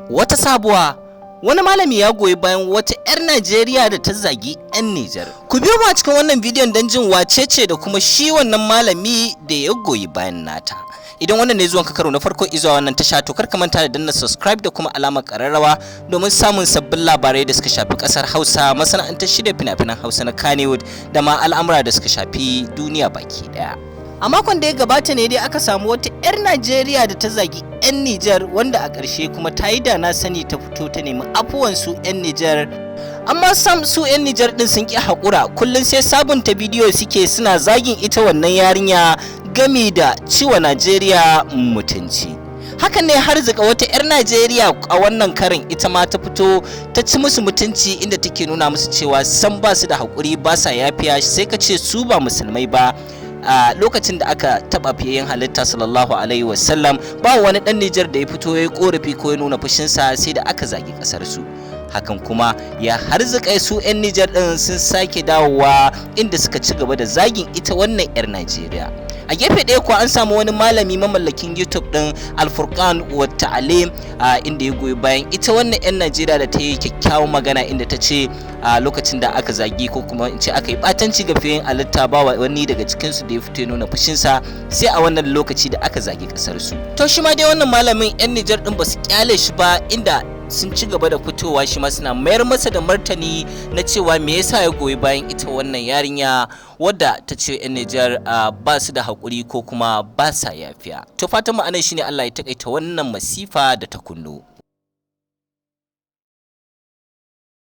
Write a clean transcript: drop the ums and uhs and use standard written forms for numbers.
Wata sabuwa, wani malami ya goyi bayan wata 'yar Najeriya da ta zagi 'yan Nijar. Ku biyo mu a cikin wannan bidiyon don jin wacece da kuma shi wannan malami da ya goyi bayan nata. Idan wannan ne zuwan ka karo na farko izuwa wannan tasha, to kar ka manta da danna subscribe da kuma alamar kararrawa domin samun sabbin labarai da suka shafi kasar Hausa, masana'antar shirya fina-finan Hausa na Kannywood, da ma al'amura da suka shafi duniya baki daya. A makon da ya gabata ne dai aka samu wata 'yar Najeriya da ta zagi 'yan Nijar, wanda a ƙarshe kuma ta yi da na sani ta fito ta nemi afuwan su 'yan Nijar. Amma sam su 'yan Nijar din sun ƙi haƙura, kullum sai sabunta bidiyo suke suna zagin ita wannan yarinya gami da ciwa Najeriya mutunci. Hakan ne har zika wata 'yar Najeriya a wannan karin ita ma ta fito ta ci musu mutunci, inda take nuna musu cewa san ba su da haƙuri, ba sa yafiya, sai ka ce su ba musulmai ba. A lokacin da aka taba fiyayyen halitta sallallahu alaihi wasallam, ba wani dan Nijar da ya fito ya yi korafi ko ya nuna fushinsa sai da aka zagi kasar su. Hakan kuma ya harzuka su 'yan Nijar din sun sake dawowa, inda suka ci gaba da zagin ita wannan 'yar Najeriya. A gefe ɗaya kuwa, an samu wani malami mamallakin YouTube ɗin Alfurkan wa Ta'alim, inda ya goyi bayan ita wannan 'yan Najeriya da ta yi kyakkyawan magana, inda ta ce a lokacin da aka zagi, ko kuma in ce aka yi ɓatanci ga fiye halitta, ba wani daga cikinsu da ya fito ya nuna fushinsa sai a wannan lokaci da aka zagi ƙasar su. To shi ma dai wannan malamin, 'yan Nijar ɗin ba su kyale shi ba, inda sun ci gaba da fitowa shi ma suna mayar masa da martani na cewa me yasa ya goyi bayan ita wannan yarinya wadda ta ce 'yan Nijar ba su da haƙuri ko kuma ba sa yafiya. To fatan mu anan shine Allah ya takaita wannan masifa da ta kunno.